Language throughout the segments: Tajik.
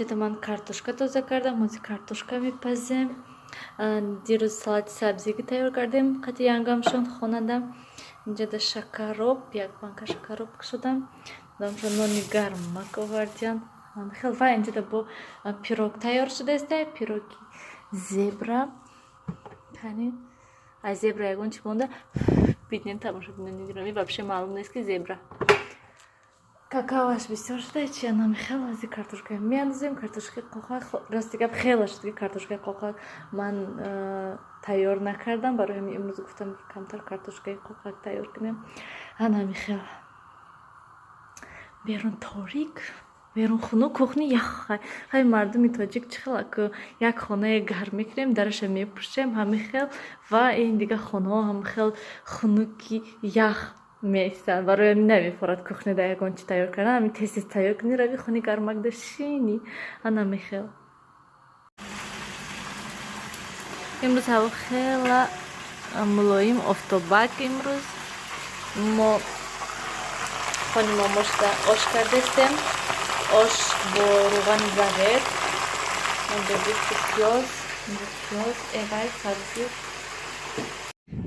Инҷода ман картошка тоза кардам, ҳозир картошка мепазем. Дирӯз салати сабзигӣ тайёр кардем, қати янгамшон хонада. Инҷода шакароб, як банка шакароб кушодам. Дамшон нони гармак овардиян. Хел ва инҷода бо пирог тайёр шудааст, пироги зебра. Кани аз зебра ягон чӣ монда? Бинен, тамошобинони гиромӣ, вообще маълум нест, ки зебра. Какаоаш бисёр шуда, чи анамихел. Ҳозир картошка меандозем, картошкаи қоқак. Рости гап, хеле шуд, ки картошкаи қоқак ман тайёр накардам. Барои ҳамин имрӯз гуфтам, ки камтар картошкаи қоқак тайёр кунем. Анамихел, берун торик, берун хунук, кухни ях. Хай, мардуми тоҷик чӣ хел, як хонае гарм мекунем, дараша мепӯшем, ҳамин хел, ва ин дигар хонаҳо ҳам хел хунуки ях меистанд. Барои ҳамин намефорад кухнида ягон чи тайёр кардан. Ҳамин тез тез тайёр кунӣ, рави хони гармакда шинӣ. Анамихел, имрӯз ҳаво хела мулоим, офтобак. Имрӯз мо хони момошда ош кардастем, ош бо рӯғани зағир, пиёз, пиёз, эгай, сабзӣ.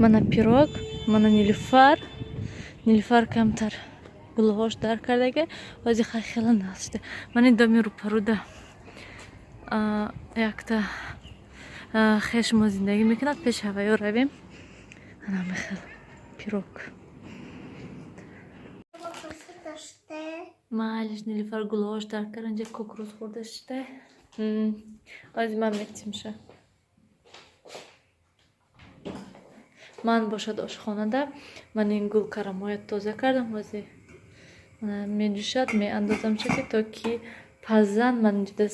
Мана пирог, мана Нилуфар. Нилуфар камтар гулҳош дар кардага, ҳозир хай хела нағз шуда. Ман ин доми рӯпаруда якта хеш мо зиндагӣ мекунад, пеш ҳаваё равем. Анамихел пирог. Майлиш, Нилуфар гулҳош дар кард, инҷа кукуруз хӯрда шуда. Ҳозир ман метимша. Ман бошад ошхонада ман ин гулкарамоя тоза кардам, ҳозир меҷӯшад, меандозамша, ки то ки пазан. Ман инҷода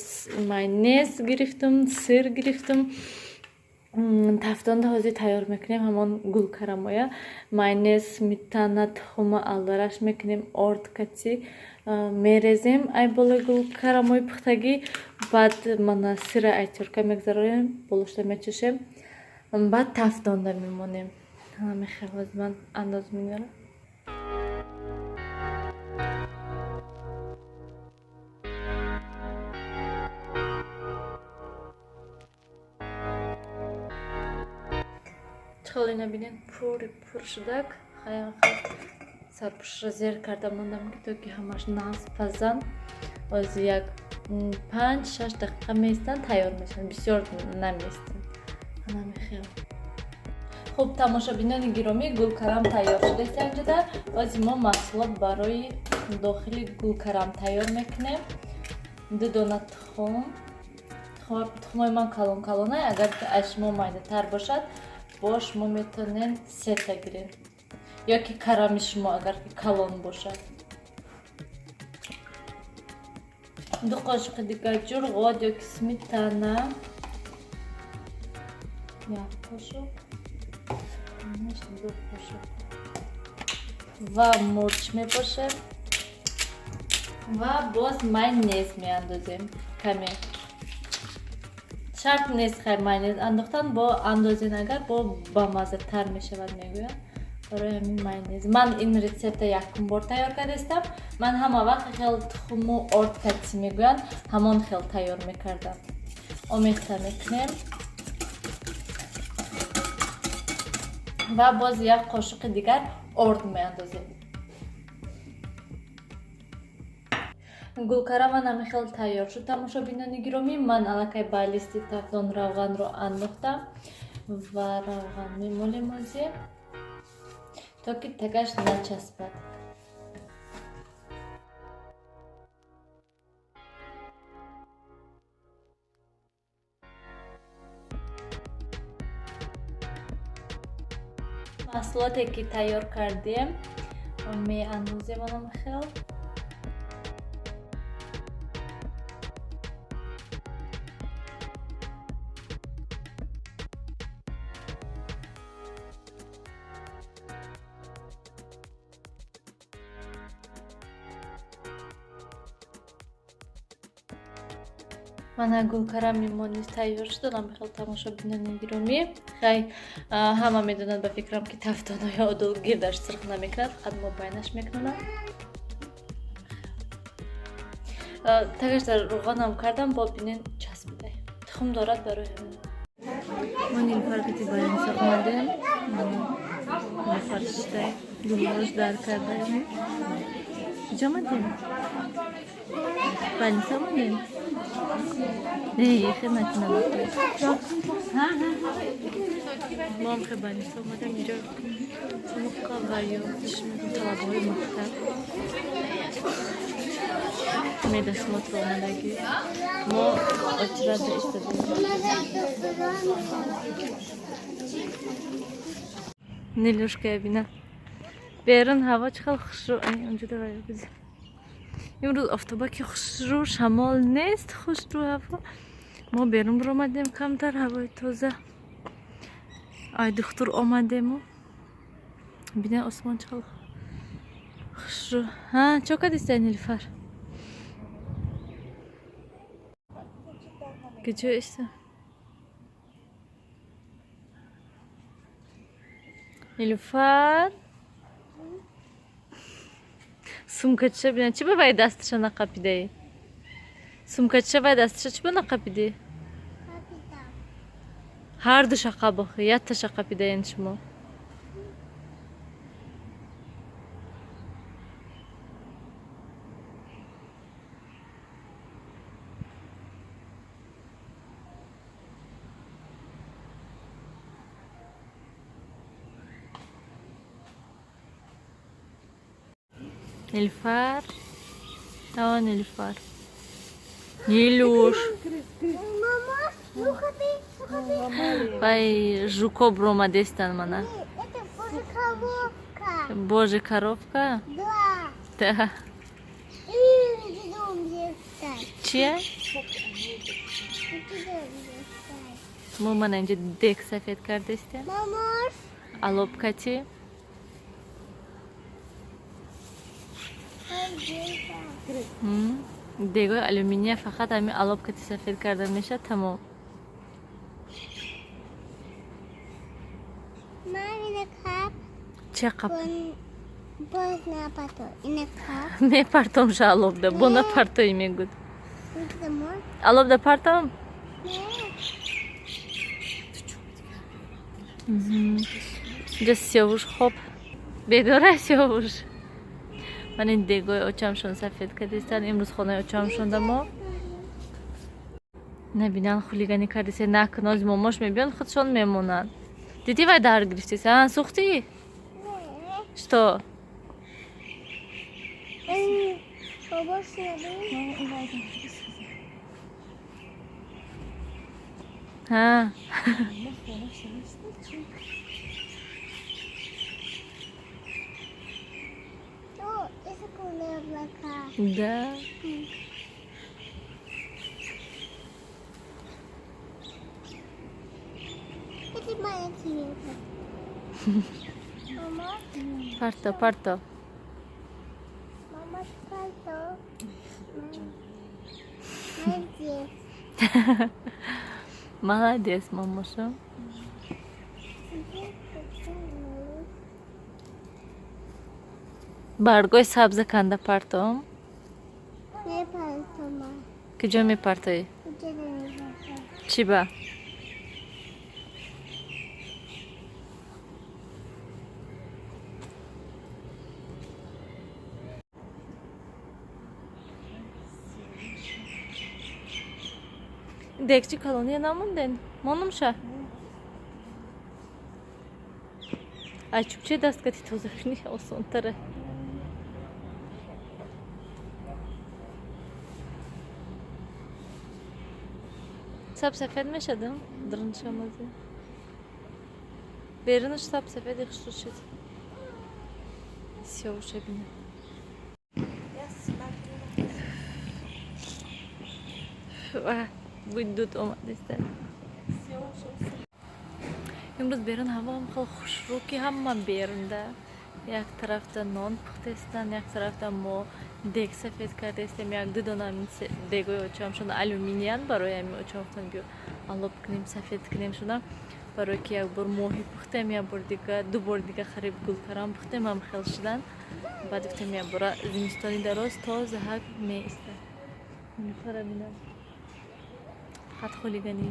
майонез гирифтам, сыр гирифтам, тафтонда ҳозир тайёр мекунем ҳамон гулкарамоя. Майонез, сметана, тухма алдараш мекунем, орд кати мерезем ай болои гулкарамои пухтагӣ. Баъд мана сыра ай тёрка мегзаронем, болошта мечошем, баъд тафтонда мемонем. Ҳамихел, ҳозир ман андозам инара. Чӣ ина, бинед, пури пур шудак. Сарпӯшро зер карда мондам, ки то ки ҳамаш нағз пазан. Ҳозир як 5-6 дақиқа меистанд, тайёр мешаванд, бисёр намеистанд. Анамихел. Хуб, тамошобинони гиромӣ, гулкарам тайёр шудааст. Инҷода ҳозир мо маҳсулот барои дохили гулкарам тайёр мекунем. Ду дона тухм. Тухмои ман калон калона, агар аз шумо майдатар бошад, бо шумо метавонед сета гиред, ё ки карами шумо агар ки калон бошад. Ду қошиқи дигар ҷурғот ё ки сметана, як қошуқ, ду қошуқ, ва мурч мебошад, ва боз майонез меандозем каме. Шарт нест хай майонез андохтан, бо андозен агар, бо бамаззатар мешавад, мегӯянд. Барои ҳамин майонез. Ман ин рецепта якум бор тайёр кардастам. Ман ҳама вақт хел тухму орд катси мегӯянд, ҳамон хел тайёр мекардам. Омехта мекунем ва боз як қошуқи дигар орд меандозем. Гулкарама намихел тайёр шуд, тамошобинони гиромӣ. Ман аллакай ба листи тафдон равғанро андохтам ва равған мемолем ҳозир, то ки тагаш начаспад. Маҳсулоте ки тайёр кардем, меандозем анамхел. Мана, гулкарами мо низ тайёр шуд, ҳамихел, тамошобинони гиромӣ. Хай, ҳама медонад, ба фикрам, ки тафтонои одол гирдаш сирх намекунад, фақат мобайнаш мекунад. Тагаш дар равғанам кардам, бо бинен часпидай. Тухм дорад барои ҳамин. Мо Нилуфар кати больница омадем. Нилуфар шидай, гулҳош дар кардаем. Куҷо омадем? Больница омадем? Не, хел накунам. Мо ҳам хел больница омадем. Инҷо муққа ва ё чӣ мегӯям, талабаҳои мактаб медосмотр омадагӣ. Мо очрада истодаем. Нилюшка бина. Берун ҳаво чӣ хел хушрӯ. Онҷо давай биз. Имрӯз офтоба ки хушрӯ, шамол нест, хушрӯ ҳаво. Мо берун биромадем камтар ҳавои тоза. Ай духтур омадему. Бина осмон чӣ хел хушрӯ. Ҳа, чо кардистай Нилуфар? Куҷо иста? Нилуфар? Сумкача бина, чӣ ба вай дасташа нақапидаӣ? Сумкача вай дасташа чӣ ба нақапидӣ? Ҳар душа қабохи, якташа қапидаен шумо. Нилуфар. О, Нилуфар. Нилюш. Вай жуко бромадестан мана. Это божья коровка. Божья коровка? Да. Да. Чия? Мо мана инҷо дек сафед кардестем. Мамаш. Алобкати. Дегои алюминия фақат ҳамин алобкати сафед карда мешавад, тамом. Чия қап? Мепартомша алобда, бо напартои мегӯд. Алобда партом? Инҷа сиёвуш хоб бедора сиёвуш. Ман ин дегои очамшон сафед кардистан. Имрӯз хонаи очамшонда мо. Набинан хулиганӣ кардисе, накун, оз момош мебиён, худшон мемонанд. Дидӣ вай дар гирифтиса? А, сӯхтӣ? Что? Ҳа. Да. Парто, парто. Мама, парто. Молодец. Молодец, мамуша. Баргои сабза канда партом? Куҷо мепартоӣ? Чӣ ба? Дегчи колония намонден? Монумша? Ай чӯбчаи дасткати тоза кунӣ осонтара. Саб сафед мешадам? Дрншамази. Берунаш саб сафеди хушрӯ шуд. Сиёвуша бина. Бӯи дуд омадиста. Имрӯз берун ҳавоам хеле хушрӯ ки ҳама берунда. Як тарафта нон пухтестан, як тарафта мо дег сафед кардестем, як ду дона дегои очамшон алюминиян барои ҳамин очам гуфтан биё алоб кунем, сафед кунем шуда. Барои ки як бор моҳӣ пухтем, як бор дига, ду бор дига хариб гулкарам пухтем, ҳам хел шудан. Баъд гуфтем як бора зимистони дароз тоза ҳак меистад. Нилуфара бинам, фақат хулиганӣ.